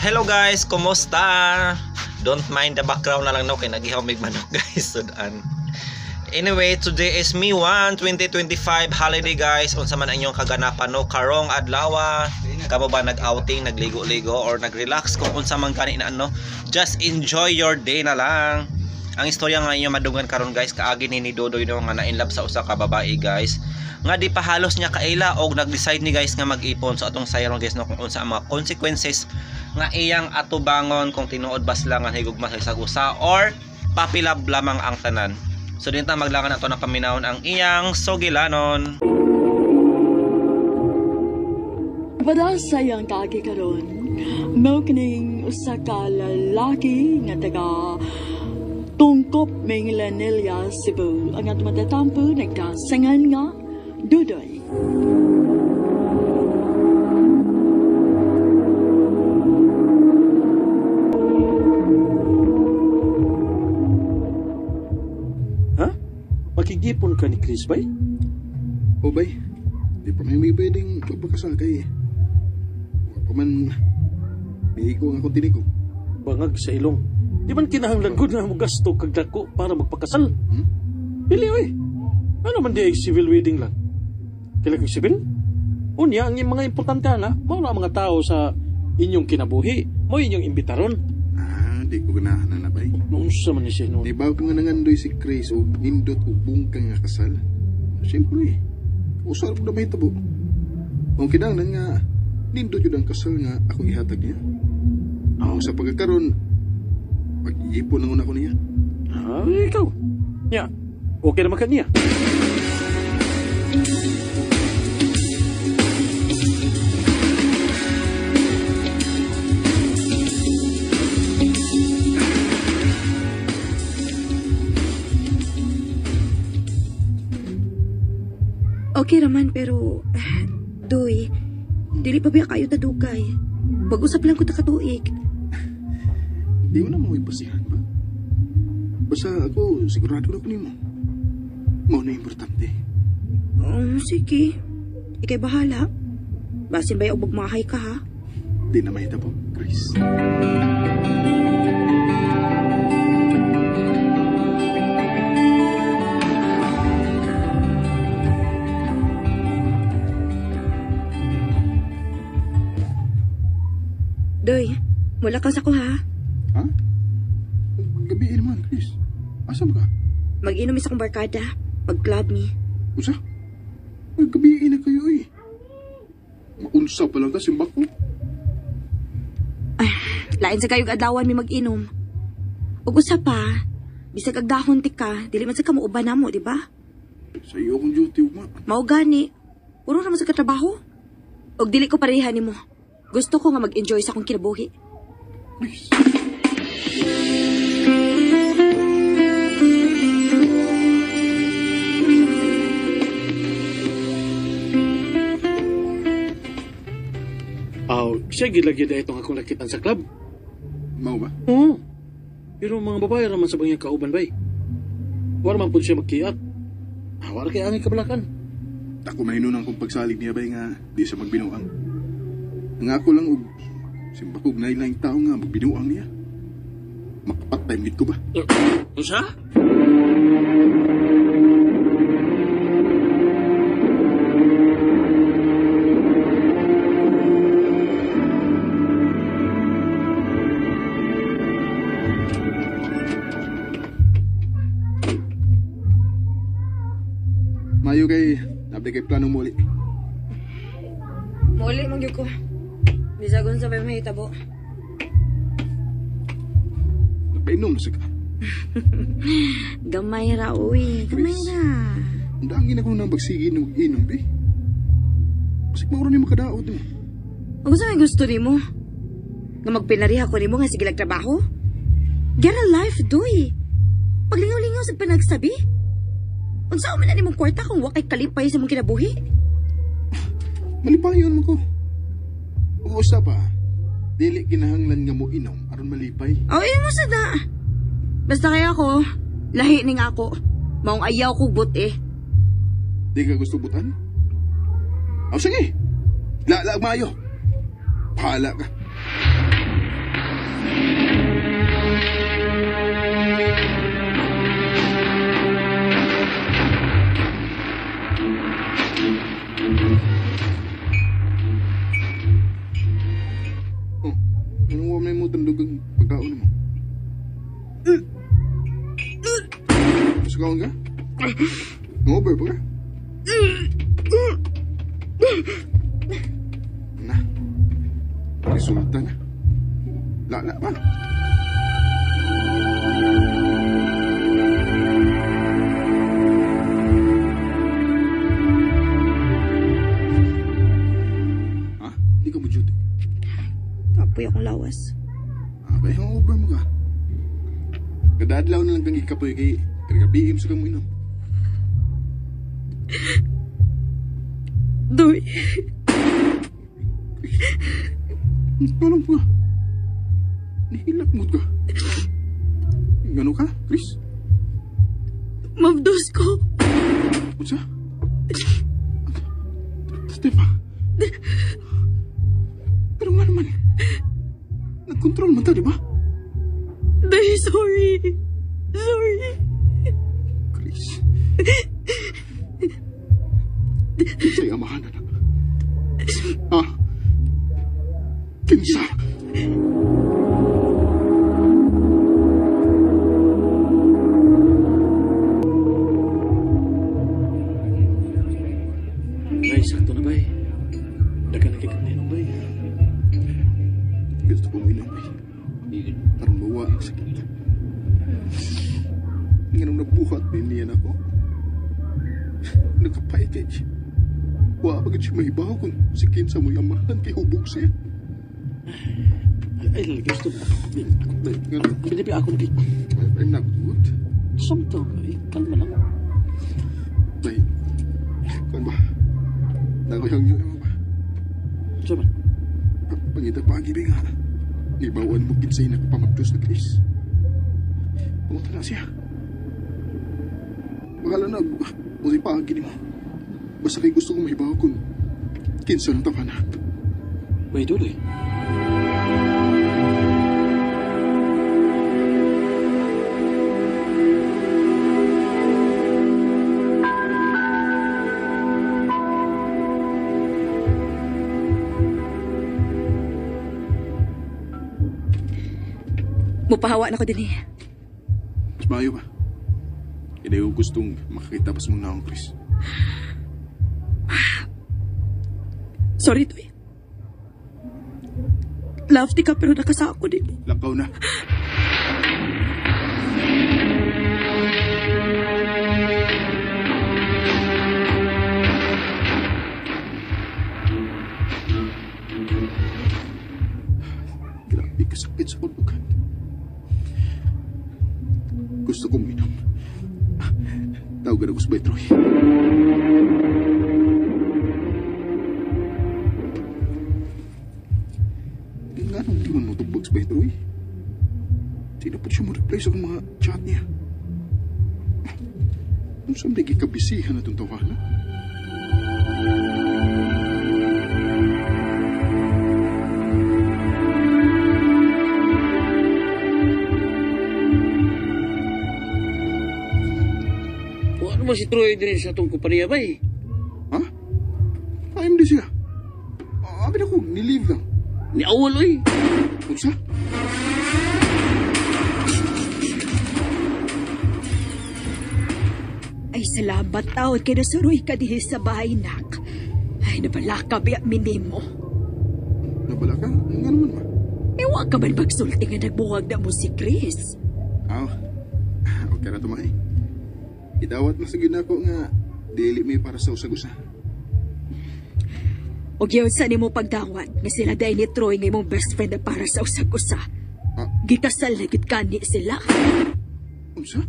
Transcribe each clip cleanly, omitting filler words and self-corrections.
Hello guys, kumusta? Don't mind the background na lang no kay nagihaw mig manok guys sudan. Anyway, today is May 1, 2025 holiday guys. Unsa man ang inyong kaganapan no karong adlaw? Kamo ba nag-outing, nagligo-ligo or nag-relax kung unsa man gani na ano? Just enjoy your day na lang. Ang istorya nga inyong madungan karon guys, kaagi ni Dodoy no nga na-inlove sa usa ka babae guys. Nga di pa halos niya kaila og nag-decide ni guys nga mag-ipon. So atong sayaron guys no kung unsa ang mga consequences nga iyang atubangon kung tinuod ba sila nga higugma sa isang usa or papilab lamang ang tanan. So din ta maglangan ato ng paminawon ang iyang sugilanon. Para sa iyang kaagi karon, mao kining usa ka lalaki nga taga Tungkop, Minglanilla, Cebu. Ang atong matatampo nagkasangan nga Dudoy. Ha? Makigipon ka ni Chris, bay? O bay, di pa may pwedeng magpakasal kay. Wa pa man mihigo ang akong tinigo. Bangag sa ilong. Di man kinahanglan ko na mo gasto kag dako para magpakasal. Hmm? Dili, oy. Ano man di ay civil wedding lang? Kailan kang civil? Unya, ang mga importante na, mao na ang mga tao sa inyong kinabuhi, mo inyong imbitaron. Ah, di ko ganahan na bay. Noon sa man ni siya noon. Di ba ko nga nangandoy si Chris o nindot o bungkang nga kasal? Siyempre, usar ko na mahitabo. Ang kinahanglan nga, nindot yun ang kasal nga akong ihatag niya. Oh. Sa pagkakaroon, pag-iipon ang una ko niya. Ah, ikaw. Nya, okay naman ka niya. Okay raman pero Doy, dili pa biya kayo tadugay. Pag-usap lang ko ta katuig. Di mo na mo ipasihan ba? Basta ako, sigurado na ko nimo. Mao na importante. Oh, sige. Ikay bahala. Basin ba og magmahay ka ha? Di na mahitabo, Chris. Doy, mulakas ako ha. Ha? Gabi naman, Chris. Asa ba ka? Mag-inom isa kong barkada. Mag-club mi. Usa? Ay, gabi na kayo eh. Maunsa pa lang ka, simbak ko. Ay, lain sa kayog adlawan mi mag-inom. Ug usa pa, bisag agdahon ti ka, dili man sa kamuuban namo, di ba? Sa iyo akong duty, ugma. Mao gani. Puro ra man sa katrabaho. Ug dili ko pareha nimo. Gusto ko nga mag-enjoy sa akong kinabuhi. Chris. Aw, siya gilagi na itong akong lakitan sa club. Mao ba? Oo. Pero mga babae raman sa bangyan kauban, bay. Wala man po siya magkiat. Ah, wala kay angay kabalakan. Ako mahinunan kong pagsalig niya bay nga di siya magbinuang. Ang ako lang og simbakog na ilang tao nga magbinuang niya. Makapatay gid ko ba? Unsa? Mayo kay nabi kay plano muli. Muli man gyud ko. Bisag unsa pa mahitabo. Napainom na sa ka. Gamay ra uy, gamay Chris. ra. Ang dangin ako nang bagsige ng inom, be. Basig mauro ni makadaot mo. Ug unsa may gusto nimo? Nga magpinariha ko nimo nga sige lag trabaho? Get a life, doy. Paglingaw-lingaw sa panagsabi. Unsa man na nimong kwarta kung wa kay kalipay sa mong kinabuhi? Malipayon mo ko. Ug usa pa, dili kinahanglan nga mo inom aron malipay. O, mo sa da. Basta kaya ako, lahi ning ako. Maong ayaw ko but eh. Di ka gusto butan? O sige, lalag maayo. Bahala ka. Anong wa may mo tandog ang pagkaon mo? Sukaon ka? Over pa ka? Na. Resulta na. Lala pa. Ha? Di ka mo duty? Kapoy akong lawas. Ah, ba hangover mo ka? Kadadlaw na lang kang ikapoy kay kagabi sa kang mo inom. Doy. Ano pa? Nihilak mo ka. Gano ka, Chris? Mabdos ko. Unsa? Stefa. Pero nga naman, nagkontrol man ta, di ba? Doy, sorry. Sorry. Chris. Kinsa'y amahan na. Ah? Kinsa? Ay, sakto na bay. Daga nakikita bay. Gusto kong inom, bay. Aron mawa ang sakit. Nganong nabuhat din niya nako. Nagkapay kay. Wa pa gid siya mahibaw kung si Kinsa mo'y amahan kay hubog siya. Ay, gusto mo. Bay, ngano? Binibi ako lagi. I'm not good. Samto, eh, kalma lang. Bay, kuan ba? Nakoyang yun ba? Siya man. Pangita pag-ibig nga. Ibawan mo kinsay nakapamagdos na Chris. Pumunta na siya. Bahala na, o si paagi mo. Basta kay gusto kong mahibaw kung kinsa ng tawana. Wait, duloy. Mupahawa na ko din eh. Mas maayo ba? Hindi ko gustong makakita pa sa mga naong Chris. Sorry, Toy. Love di ka pero nakasako din mo. Lakaw na. Grabe kasakit sa kulugan. Gusto kong minom. Tawagan ako sa Bay Troy. Nga nung di man mo tubag sa Bay Troy. Di na po siya mo reply sa mga chat niya. Kung saan di kabisihan na itong tawanan? Wa naman si Troy din sa atong kumpanya bay. Ha? Ayun di siya. Abi na ko, nilive lang. Ni awol oy. Unsa? Ay, salamat taon kay nasuroy ka dihi sa bahay, nak. Ay, nabala ka biya minimo. Nabala ka? Nga naman ba? Eh, wa ka man magsulti nga nagbuwag na mo si Chris. Ah, okay na tumay. Idawat na sa ginako nga dili may para sa usag-usa. Og yun sa nimo pagdawat nga sila dahil ni Troy nga imong best friend na para sa usag-usa. Ah. Gikasal na gid kani sila. Unsa?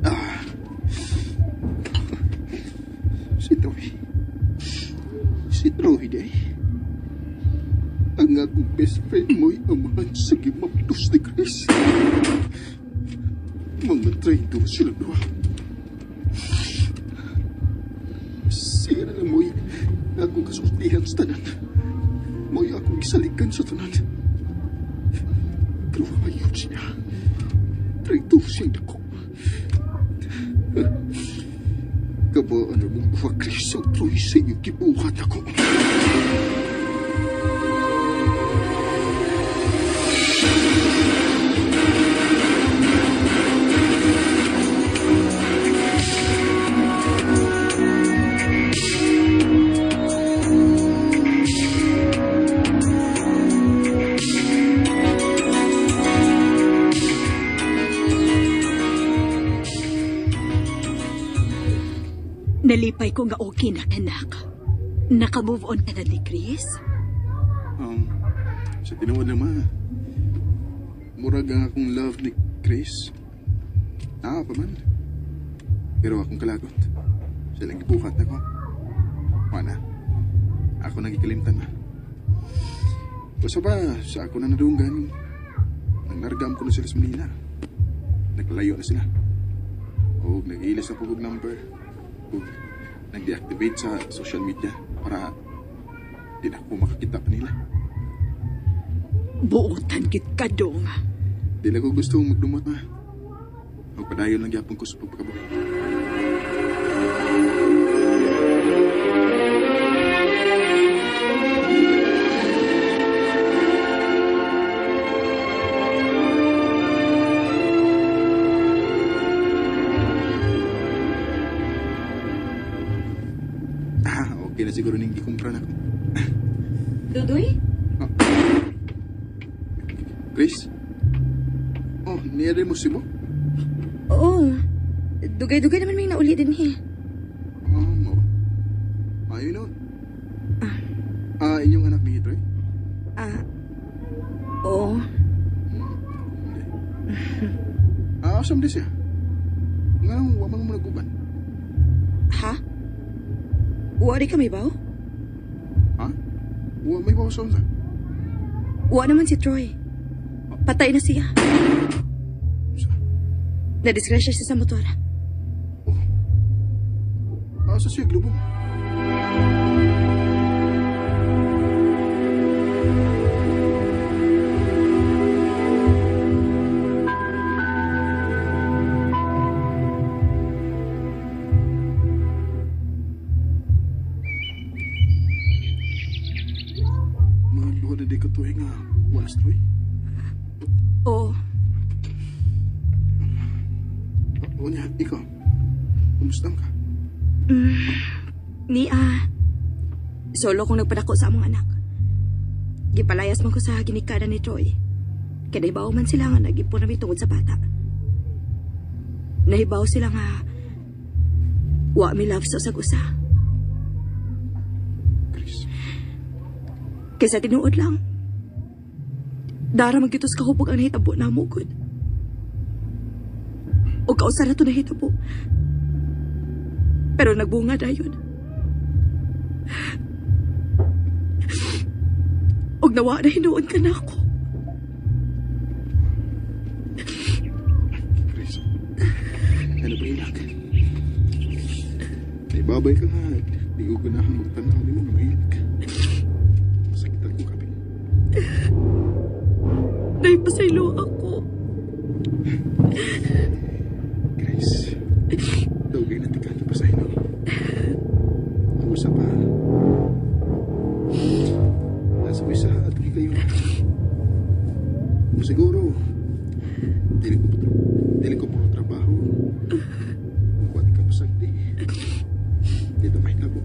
Ah. Si Troy. Si Troy, day. Ang akong best friend mo'y amahan sa gimapdos ni Chris. Mga traitor sila duha. Siya na lang mo'y akong kasultihan sa tanan. Mo'y akong gisaligan sa tanan. Pero ayun siya. Traitor siyang dako. Kabaan na mong buha, Chris, ang Troy sa inyong gibuhat ako. Nalipay ko nga okay na anak. Naka-move on ka na di, Chris? Sa tinuod lang, ma. Murag ang akong love ni Chris. Naa pa man. Pero akong kalagot. Silang gibuhat na ko. Wala. Ako nagikalimtan, ma. Basta ba, sa ako na nadunggan, naglargam ko na sila sa Manila. Naglayo na sila. O nag-ilis na po og number. O nag-deactivate sa social media para di na ako makakita pa nila. Buotan gid ka dong. Di na ko gusto magdumot, ma. Magpadayon lang gyapon ko sa pagpakabuhi. Okay na siguro ning gikumpra na ko. Dudoy? Oh. Chris? Oh, niya rin mo si mo? Oo. Dugay-dugay naman may nauli din eh. Oh, mo ba? Ayun nun. Inyong anak ni Troy? Oo. Hindi. Asam di siya? Nga nang wa man mo naguban. Ha? Wa di ka may baw? Ha? Wa may baw sa unsa? Wa naman si Troy. Patay na siya. Unsa? Nadisgrasya siya sa motor. Oh. Asa siya glubong? Magluha na di ko tuwi nga wala si Troy. Oo. O niya, ikaw. Kumusta ka? Ni solo kong nagpadako sa among anak. Gipalayas man ko sa ginikada ni Troy. Kaya nahibaw man sila nga nag-ipon nami tungod sa bata. Nahibaw sila nga wa mi love sa usag-usa. Chris. Kaysa tinuod lang. Dara magitos kahubog ang nahitabo na mo, good. O kausa na to nahitabo. Pero nagbunga dayon. Og nawa na hinuon ka na ako. Chris, ano ba ilak? Naibabay ka nga. Di ko ganahan magtanaw ni mo na mahilak. Masakitan ko kape. Dahil pasaylo ako. Chris, dugay na tika na pasaylo. Ang usa pa. Nasa isa at kayo. Siguro, dili ko po trabaho. Kung kuha ka pasagdi. Dito mahitabo.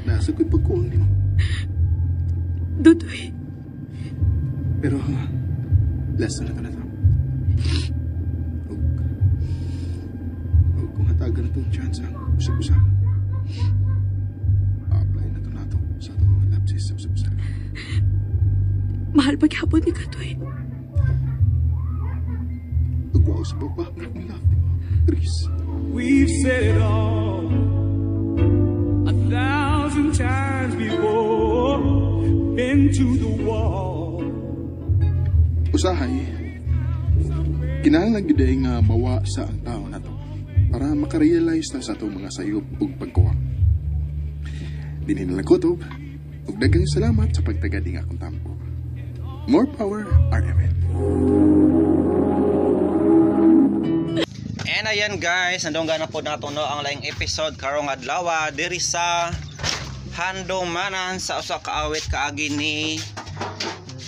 Nasa ko'y pagkuhang nimo. Dudoy. Pero, lesson na to na to. Og kung hatagan na itong chance ang usap-usa, apply na to nato sa atong mga lapses sa usap-usa. Mahal paghapon ni Katoy. Ug wa sa baba ng love ni mo, Chris. We've said it all 1,000 times before, been to the wall. Usahay, kinahanglan gyud ay nga mawa sa ang tao nato para makarealize na sa atong mga sayop ug pagkuwang. Dinhi na lang kutob. Ug daghang salamat sa pagtagad ning akong tampo. More power, RMN. And ayan guys, nandunggan na po nato no ang laing episode karong adlaw diri sa Handumanan sa usa ka awit kaagi ni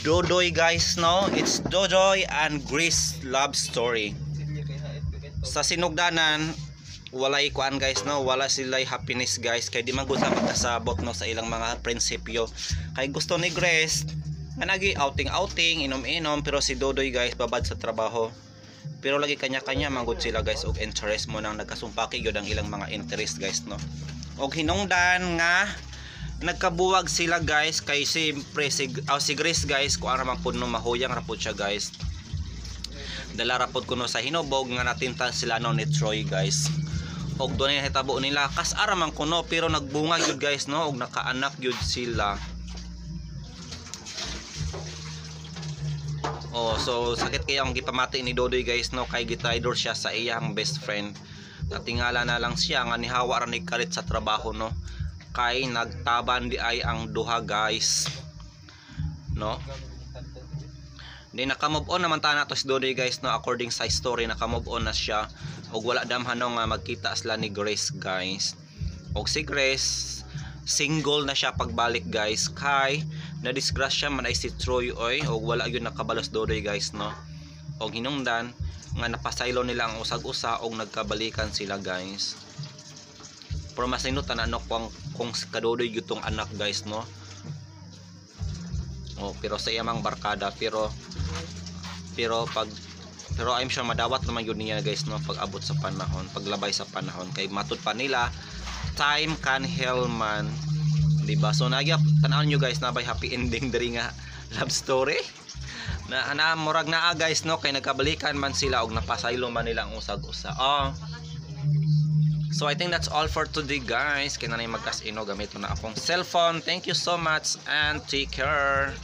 Dodoy guys, no. It's Dodoy and Grace love story. Sa sinugdanan walay kuan guys, no, wala sila happiness guys, kay di man gud sa magkasabot no sa ilang mga prinsipyo. Kay gusto ni Grace nga nagi outing outing, inom-inom, pero si Dodoy guys babad sa trabaho. Pero lagi kanya-kanya manggod sila guys og interest mo nang nagkasumpaki gyud ang ilang mga interest guys, no. Og hinungdan nga nagkabuwag sila guys, kay siyempre si Grace guys kuan ra man pud no, mahuyang ra pud siya guys. Dala ra pud kuno sa hinubog nga natintal sila no ni Troy guys. Og dunay nahitabo nila, kas-ara man kuno, pero nagbunga gyud guys no, og nakaanak gyud sila. Oh, so sakit kaya ang gipamati ni Dodoy guys no, kay gitraidor siya sa iyang best friend. Natingala na lang siya nga nihawa ra ni kalit sa trabaho no. Kay nagtaban di ay ang duha guys. No. Di naka-move on naman ta na to si Dodoy guys no, according sa story naka-move on na siya og wala damhan no nga magkita sila ni Grace guys. Og si Grace single na siya pagbalik guys, kay na-disgrasya man ay si Troy oy, og wala gyud nakabalos Dodoy guys no. Og hinungdan nga napasaylo nila ang usag-usa og nagkabalikan sila guys. Pero masinut na no kung kadodoy gyud tong anak guys no. Oh, pero sa iyang barkada, pero pero pag pero I'm sure madawat naman yun niya guys no pag abot sa panahon, paglabay sa panahon, kay matud pa nila time can heal man, diba? So nagya tan-aw nyo guys, na bay happy ending diri nga love story na na murag naa guys no, kay nagkabalikan man sila og napasaylo man nila ang usag-usa. Oh. So I think that's all for today guys. Kaya na magkas-ino, gamit mo na akong cellphone. Thank you so much and take care.